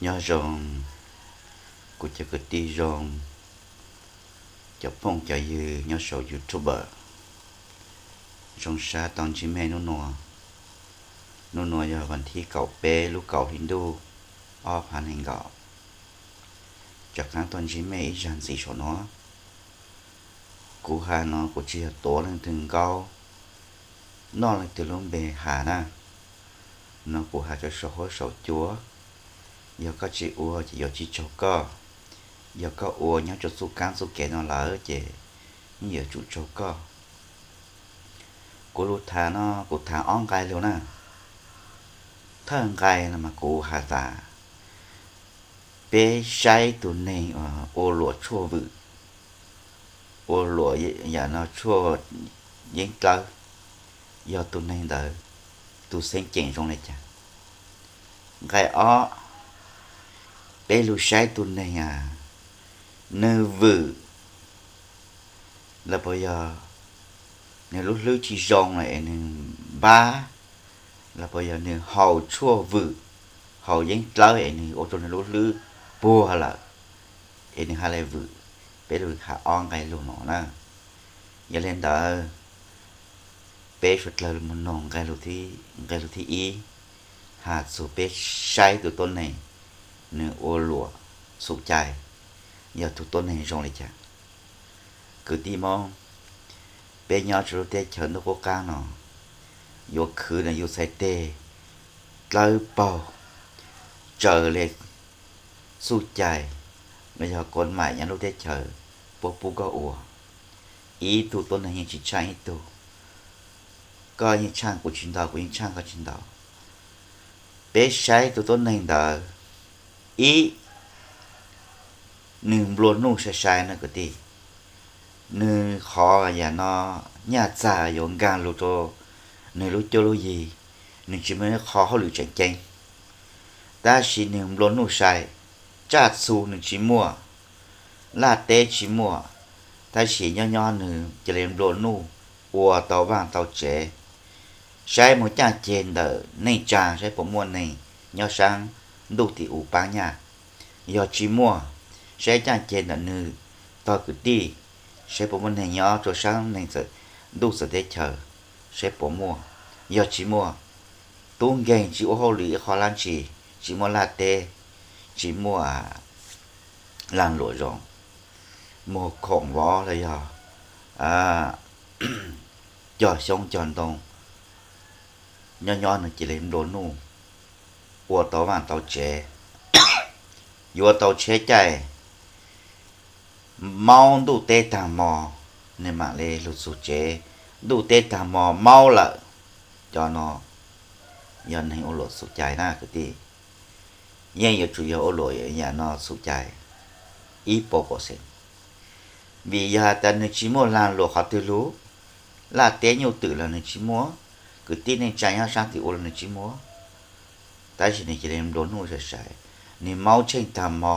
Nyob zoo kuv cov kwv tij zoo, cov phooj cov ywg nyob saum YouTube. Zoo sab tau ntsib mej hnub nua. Hnub nua yog vas thib kaum peb lub kaum hli ntuj ob phav nees nkaum. Rov qab tau ntsib mej ib zag ntxiv saum no. Kuv has no kuv tsis yog tuav leej twg nkaub, noj leej twg lub npe has na. No kuv has rau saum huab saum cua, yog koj tsis ua ces yuav tsis tsaug koj. Yog koj ua nyob rau txuj kaab txuj kev no lawm ces yeej yuav tsum tsaug koj. Kuv lus tham no kuv tham ob nqai lug na. Thawj nqai no mas kuv has tas peb saib tus neeg ua luam tshuaj vwm, ua luam yam no tshuaj yeeb dlawb, yog tus neeg ntawd tus xeeb ceem zoo li cas. Nqai ob, peb lug saib tus neeg a, nws vwm los puas yog nws lub hlwb tsis zoo lawm es nws npab, los puas yog nws haus tshuaj vwm, haus yeeb dlawb es nws ua rau nws lub hlwb puag lawm es nws ha le vwm. Peb lug has ob nqai lug no na. Yog li ntawd peb suav dlawg mus noog nqai lug thib ib, has txug peb saib tus tuab neeg nws ua luam xum cai, yog tus tuab neeg zoo li cas. Kwv tij Moob, peb nyob rua lub teb chaws ntuj qub qab no, yuav khwv no yus txhais teg dlawb paug, tsaws le xum cai los yog kov maim nyob lub teb chaws puab pub koj ua. Ib tug tuab neeg yeej tsis tshaaj ib tug, koj yeej tshaaj kuv tsis ntau, kuv yeej tshaaj koj tsis ntau. Peb saib tus tuab neeg ntawd, ib, nws nplua nuj sai sai no kwv tij. Nws qhov yam no nyaj txag yuav nkaag lug rua nws lub cuab lub yig, nws tsis muaj ib qho hauj lwm tseem ceeb, tab sis nws nplua nuj sai. Tsaj txhu nws tsis muaj, laj teb tsis muaj, tab sis nyob nyob nws cia li nplua nuj ua tau vaaj tau tsev. Saib moog caaj ceg ntawm neej tsaa saib puas muaj neeg nyob saab ntuj tim u paab nyaj. Yog tsis muaj, saib caaj ceg ntawm nws tog kwv tij, saib puas muaj neeg nyob rua saab neeg ntuj txawv teb chaws, saib puas muaj. Yog tsis muaj, tub nkeeg tsis ua hauj lwm ib qho dlaab tsi, tsis muaj laj teb, tsis muaj laag luam zoo, muag khoom vov los yog cog xyoob cog ntoo, nyob nyob nws cia li nplua nuj ua tau vaaj tau tsev. Yuav tau tsheb caij, maub ntuj teb taag hmo, nws maam le lug txug tsev. Ntuj teb taag hmo maub lawm, cov no yog neeg ua luam xum cai na kwv tij. Yeej yuav tsum yog ua luam yam no xum cai ib puas percent. Vim yog has tas nws tsis muaj laag luam qhov twg lug, laj teb nyuj twm los nws tsis muaj, kwv tij neej tsaa nyob saab tim u los nws tsis muaj, tab sis nws cia li nplua nuj sai sai. Nws maub tsheej taag hmo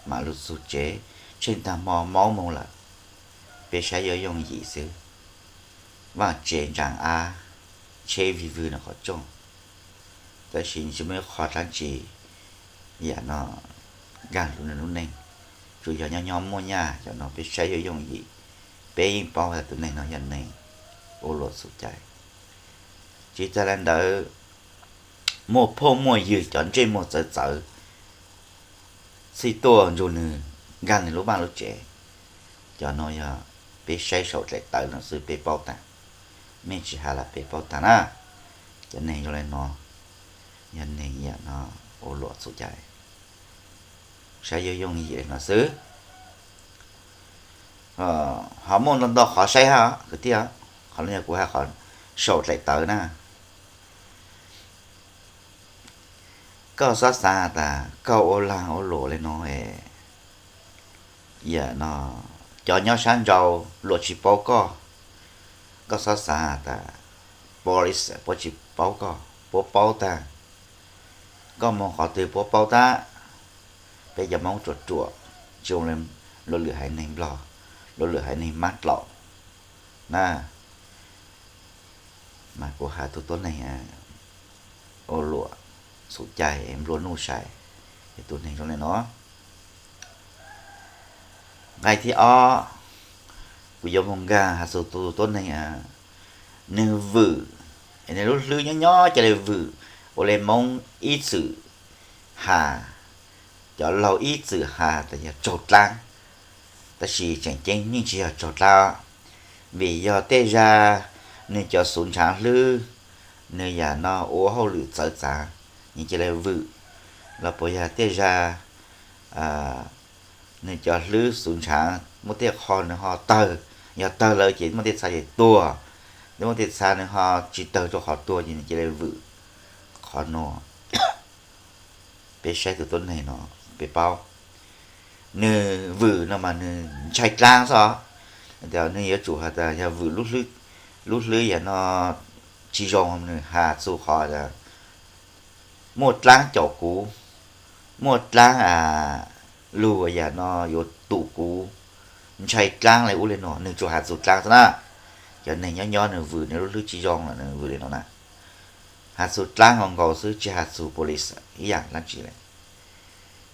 maam lug txug tsev, tsheej taag hmo maub moog lawm, peb saib yuav yooj yim xwb. Vaaj tsev ntsaam av, tsheb vig vwg nws qhov rooj, tab sis nws tsis muaj ib qho dlaab tsi yam no nkaag lug nws lub neej, tsuas yog nyob nyob muaj nyaj. Cov no peb saib yuav yooj yim, peb yeej paub tas tus neeg no yog neeg ua luam xum cai. Tsis tag le ntawd, muaj phooj muaj ywg cov ntsej muag txawv txawv txhij tuaj nrug nws nkaag nws lub vaaj lub tsev. Cov no yog peb saib saum dlaim tawv no xwb peb paub taag, mej tsis has los peb paub taag na. Cov neeg zoo le no yog neeg yam no ua luam xum cai, saib yuav yooj yim le no xwb. Ho muaj ntau ntau qhov saib hab kwv tij, qhov no yog kuv has qhov saum dlaim tawv na. Koj xob xav tas koj ua laag ua luam le no, yam no cov nyob saab nrau luam tsis paub koj. Koj xob xav tas police puab tsis paub koj, puab paub taag. Koj moog qhov twg puab paub tab. Peb cov Moob ruam ruam, tsis zoo le luag lwm haiv neeg Nplog, luag lwm haiv neeg Mab Dlaum na. Mas kuv has tug tuab neeg ua luam xum cai nplua nuj sai, Tus neeg zoo li no. Nqai thib ob, kuv yuav mus nkag has txug tus tuab neeg, nwg vwm, nwg lub hlwb nyob nyob ca le vwm, ua le Moob ib txwm has, cov laug ib txwm has tas yog raug dlaab, tab sis tseem ceeb yeej tsis yog raug dlaab, vim yog tej zag nwg cov xuv ntshaav hlwb, nwg yam no ua hauj lwm txawv txav, nwg ca le vwm, los puas yog tej zag nwg cov hlwb xuv ntshaav muaj tej qho nwg ho tawg, yog tawg lawm ces muaj tej txha ces tuag, muaj tej txha nwg ho tsis tawg rua qhov tuag ces nwg ca le vwm. Qhov nuav peb saib tus tuab neeg no peb paub, nwg vwm no mas nwg ntshai dlaab xwb, nwg yuav tsum has tas yog vwm lub hlwb yam no tsis zoo, nwg has txug qhov muaj dlaab caum kuv, muaj dlaab lug yam no yuav tum kuv, ntshai dlaab le ub le nuav, nwg tsuas has txug dlaab xwb na. Cov neeg nyob nyob nwg vwm nwg lub hlwb tsis zoo los nwg vwm li no na. Has txug dlaab nkaus nkaus xwb, tsis has txug police ib yaam dlaab tsi le.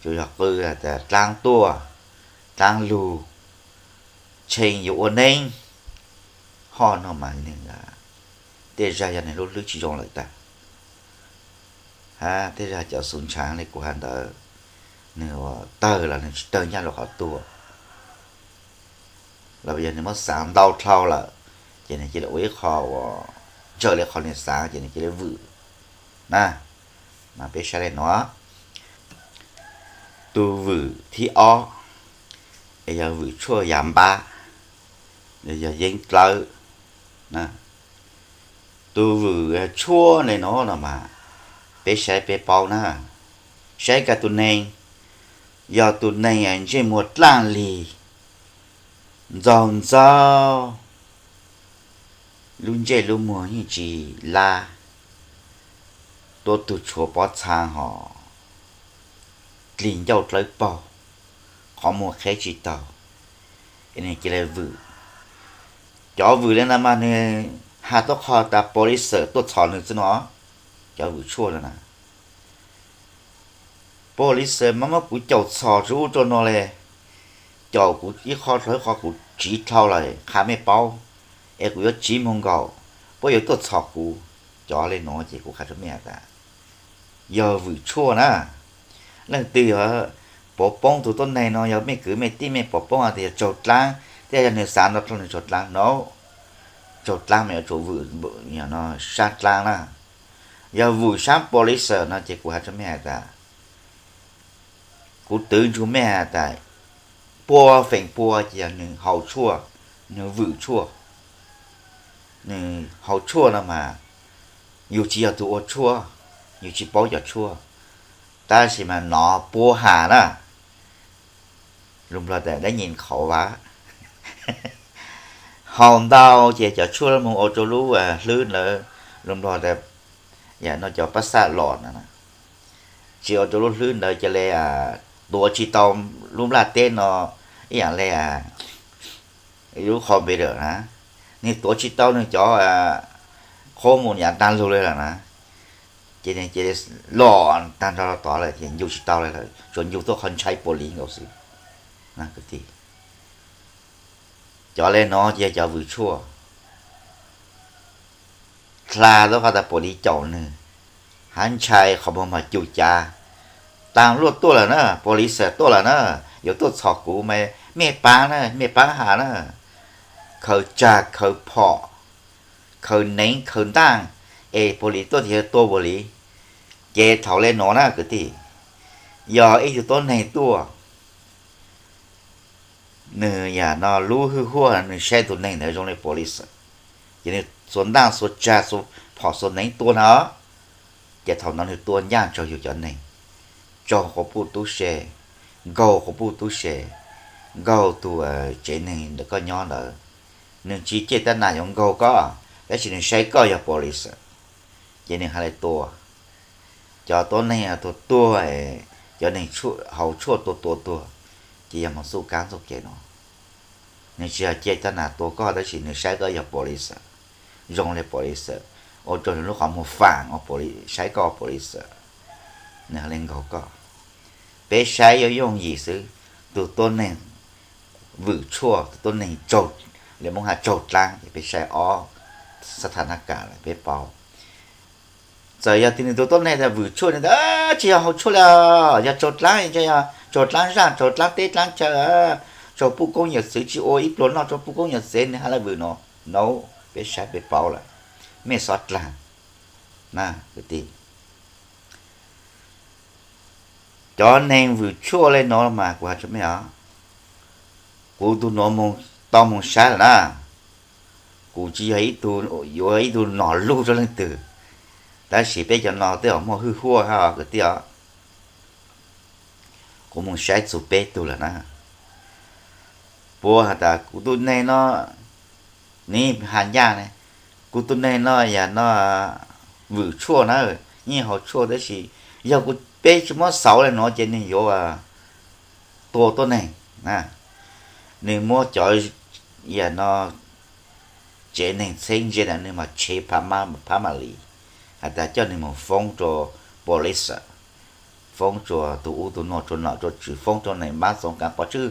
Tsuas yog qw tas dlaab tuaj, dlaab lug, tshee yuav ua neeb, hoj no mas nwg tej zag yog nwg lub hlwb tsis zoo lawm tag. Hab tej zag cov xuv ntshaav le kuv has ntawd, nwg ua tawg los nwg tsis tawg nyob rua qhov tuag, los yog nwg muab xaav ntau dlhau lawm, ces nwg cia li ua ib qho uas ntsawj le qhov nwg xaav ces nwg cia li vwm na. Mas peb saib le nuav, tus vwm thib ob, es yog vwm tshuaj yav npab, yog yeeb dlawb. Tus vwm tshuaj le nuav no mas peb saib peb paub na. Saib kag tus neeg, yog tus neeg ntsej muag dlaaj lig, ntxaug ntxaug, lub ntsej lub muag yeej tsis lab, tuab tug tshuav pob txha hos dlig ncauj dlawb paug, qhov muag qheb tsis taug, es nwg cia li vwm. Cov vwm le no mas nwg has tuab qho tas police tuaj txhom nwg xwb no. Cov vwm tshuaj le na, police mas muab kuv caum txhom rua ub rua no le, caum kuv ib qho rua ib qho, kuv tsiv dlhau lawm qha mej paub, es kuv yuav tsiv moog nkaus, puab yuav tuaj txhom kuv. Cov le nuav ces kuv qha rua mej has tas yog vwm tshuaj na. Leej twg yog pov poob tug tuab neeg no, yog mej kwv mej tij mej pov poob has tas yog raug dlaab, tej yog nwg xaav nrau dlhau nwg raug dlaab no, raug dlaab mas yuav tsum vwm no sab dlaab na. Yog vwm sab police no ces kuv has rua mej has tas, kuv twv ntsug mej has tas, pua feem pua ces yog nwg haus tshuaj, nwg vwm tshuaj. Nwg haus tshuaj no mas yug tsis yog tug ua tshuaj, yug tsis paub cov tshuaj, tab sis mas nov puab has na, lug Nplog tas đá nhịn khổ quá. Haus ntau ces cov tshuaj moog ua rua lub hlwb ntawd, lug Nplog tas yam no cov pab xaj los na, tsis ua rua lub hlwb ntawd ca le tuav tsis tau lub nplaj teb no, ib yaam le lub qho npe lawm na, nwg tuav tsis tau nwg cov qhob mus yav taag lug le lawm na, ces nwg cia li los taag nrho tod lawm ces ncu tsis tau le lawm, tsuas ncu tuaj qhov ntshai puas liv nkaus xwb. Cov le nuav ces cov vwm tshuaj, dlha tuaj qhov tas puas liv caum nwg, hab ntshai qhov muag mas cum cav, taag luaj tuaj lawm na, police tuaj lawm na, yuav tuaj txhom kuv mas mej paab na, mej paab has na, khaws tsag khaws phom, khaws neev khaws ntaaj, es puas liv tuaj ces yog tua puas liv. Ces thaum le nuav na kwv tij, yog ib tug tuab neeg tuaj, nwg yam no lub hwj huaj nwg saib tug neeg ntawd zoo le police, ces nwg xuas ntaaj xuas tsag xuas phom xuas neev tua na, ces thaum no nwg tua ncaaj tsaug yug cov neeg, tsaug quas puj tub se, nkaug quas puj tub se, nkaug tug tsev neeg ntawm koj nyob ntawd, nwg tsis caij tab nas yuav nkaug koj, tab sis nwg saib koj yog police, ces nwg has le tua. Cov tuab neeg tuag tuag, cov neeg haus tshuaj tua tua tuag, ces yog moog txuj kaab txuj kev no. Nwg tsis yog caij tab nas tua koj, tab sis nwg saib koj yog police, zoo le police, ua rua nwg lub qhov muag faam ua police, saib koj ua police, nwg le nkaug koj. peb saib yooj yooj yim xwb. Tus tuab neeg vwm tshuaj, tus tuab neeg tsaug, li Hmoob has tsaug dlaab, ces peb saib ob xab thas nab kam lawm peb paub. Txawm yog tias nws tus tuab neeg tas vwm tshuaj, nws tas tsis yog haus tshuaj li, yog tsaug dlaab, yog tsaug dlaab zaj, tsaug dlaab teb dlaab chaw, tsaug puj koob yawm txwv, tsis ua ib pluag noj rau puj koob yawm txwv, nws has le vwm no. No, peb saib peb paub lawm, mej xob dlaag na kwv tij. Cov neeg vwm tshuaj le no mas kuv has rua mej os, kuv tug nuav tau moog saib lawm na. Kuv tsis yog ib tug, yuav ib tug nom luj rua leej twg, tab sis peb cov no tej zaum muaj hwj huaj hab kwv tij os. Kuv moog saib txug peb tug lawm na. Puab has tas kuv tug neeg no, nws has ncaj ne, kuv tug neeg no yog no vwm tshuaj na, yeej haus tshuaj tab sis yog kuv, peb tsis muab xauv le nuav ces nws yuav tua tuab neeg. Nws muab cov, yog no tsev neeg txheeb ze tas nws mas tshev phab mam li, has tas coj nws moog foob rua police, foob rua tug ub tug nuav, rua nom rua tswv, foob rua neeg mab xoov kaav pov tswj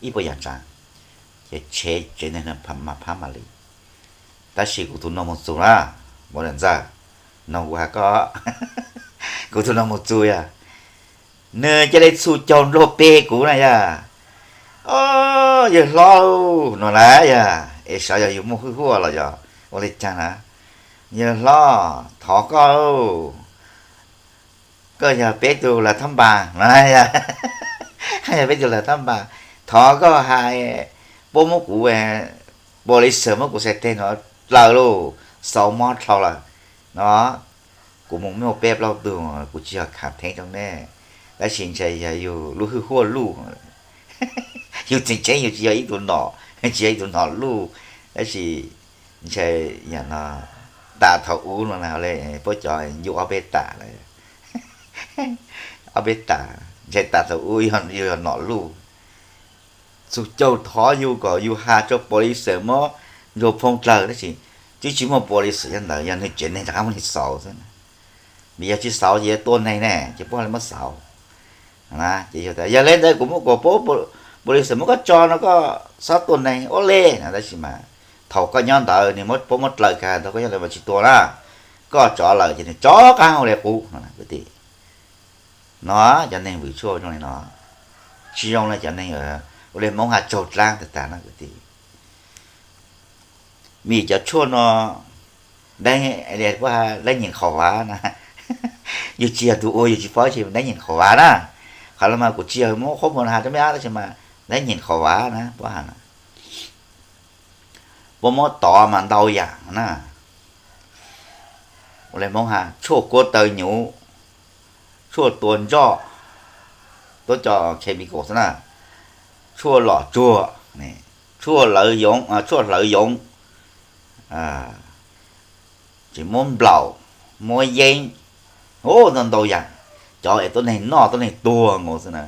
ib puas yaam tsaam, ces tshev tsev neeg mas phab mam li. Tab sis kuv tug nuav moog txug na, Muam Lam Ntxawg, noog kuv has koj, kuv tug nuav moog txug yog nws ca le txhum caug nplua pe kuv na yog, o, yawg hlob, no na yog es xyov yog yus muaj hwj huaj los yog ua le caag na. Yawg hlob, thov koj, koj yog peb tug lav thab npas no, yog peb tug lav thab npas, thov koj has, puab muab kuv, police muab kuv xais teg no dlaws lauj, xauv mob dlhau lawm no. Kuv moog muaj peb plaub tug, kuv tsis yog khav theeb rua mej, tab sis ntshai yog yus lub hwj huaj luj. Yus tseem ceeb yus tsis yog ib tug nom, tsis yog ib tug nom luj, tab sis ntshai yam no tas thaum ub no na, puab cov ncu ob peb tas lawm, ob peb tas, ntshai tas thaum ub yog yus yog nom luj. Txhum caug thov yus kom yus has rua police muab Ntsuag Phoo dlaws, tab sis twb tsis muaj police nyob ntawd, yog nwg tsev neeg rov qab muab nwg xauv xwb. Vim yog tsis xauv ces yuav tua neeg ne, ces puab ho le muab xauv. Ces yog le ntawd kuv muab kuas puab, police muab koj tso no koj xob tua neeg ua le no, tab sis mas thaum koj nyob ntawd nwg muab, puab muab dlaws kag tau koj nyob ntawd mas tsis tua na, koj tso lawm ces nwg tso qab hauv le qub no kwv tij. No cov neeg vwm tshuaj zoo li no, tsis zoo le cov neeg ua le Hmoob has tsaug dlaab tag tag no kwv tij. Vim cov tshuaj no, puab has dab nyim qhov vav na, yus tsis yog tug ua yus tsis paub, tsis dab nyim qhov vav na. Qhov no mas kuv tsis yog muab qhuab muas has rua mej, tab sis mas dab nyim qhov vav na puab has na. Puab muab tov mas ntau yaam na. Ua le Hmoob has tshuaj kuab taw nyuv, tshuaj tua ntsoj, tuab cov chemical xwb na, tshuaj lom tsuag, tshuaj hlawv yoov, tshuaj hlawv yoov, tsis muab nplaum, muab yeeb, ntau ntau yaam, cov es tuab neeg noj tuab neeg tuag nkaus xwb na.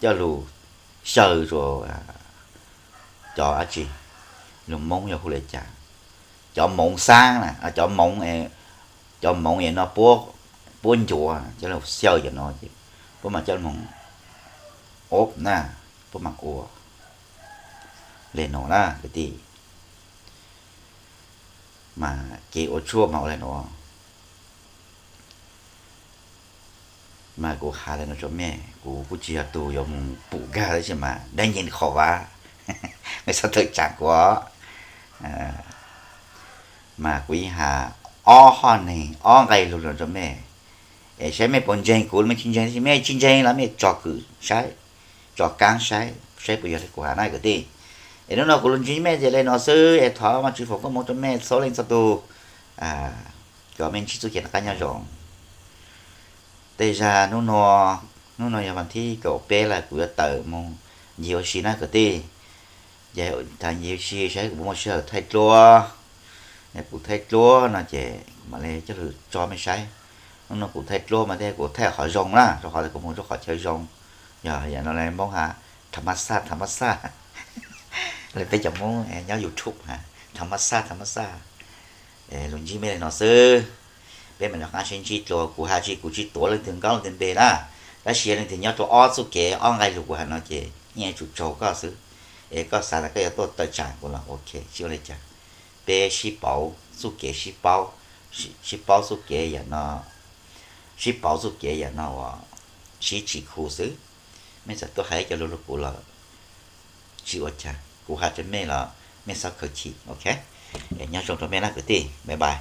Coj lug xyaw rua cov dab tsi, lug Moob yog hu le caag, cov moov xaab na, cov moov, cov moov es no puab ncuav coj lug xyaw cov no ces puab mam coj lug ob na, puab mam ua le nuav na kwv tij. Mas kev ua tshuaj mas ua le nuav. Mas kuv has le nuav rua mej, kuv kuj tsis yog tug yuav mus pum kag tab sis mas dab nyim qhov vav, mej txhob tawm tsaam kuv. Mas kuv yeej has ob hom neeg ob nqe lug rua mej, es saib mej puas ntseeg kuv los mej tsis ntseeg, tab sis mej tsis ntseeg los mej tso kws saib, tso kaab saib, saib puas yog le kuv has na kwv tij. Es nub nua kuv lug ntsib mej ces le nuav xwb, es thov Vaajtswv foom koob moov rua mej txhua leej txhua tug, kom mej ntsib txuj kev noj qab nyob zoo. Tej zag nub nua, nub nua yog vas thib kaum peb lawm, kuv yuav tawm moog ncig ua si na kwv tij. Ces thaum ncig ua si saib kuv puas muaj sij hawm thaij duab. Kuv thaij duab no ces kuv mam le coj lug tso mej saib. Nub nua kuv thaij duab mas tej kuv thaij qhov zoo na, rua qhov kuv moog rua qhov chaw zoo. Yog yam no le Moob has tham ma xaj, tham ma xaj, le peb cov Moob nyob YouTube has tham ma xaj, tham ma xaj. Lug ntsib mej le no xwb, peb mam rov qaab sib ntsib dlua. Kuv has tsis, kuv tsis tuav leej twg nkauj leej twg npe na, Tab sis yog leej twg nyob rau ob txuj kev ob nqaij lus kuv hais no ces yeej yuav tsum tsaug koj xwb. Es koj xav tias koj yuav tuaj tawm tsam kuv los ok, tsis ua li cas. Peb sib pauv txuj kev, sib paub, sib paub txuj kev yam no, sib pauv txuj kev yam no uas sib tsis khu xwb. Mej txawm tuaj hais cov lus rau kuv los tsis ua cas, kuv hais rau mej los mej txhob khaws chim, ok? Nyob zoo rau mej na kwv tij, bye bye.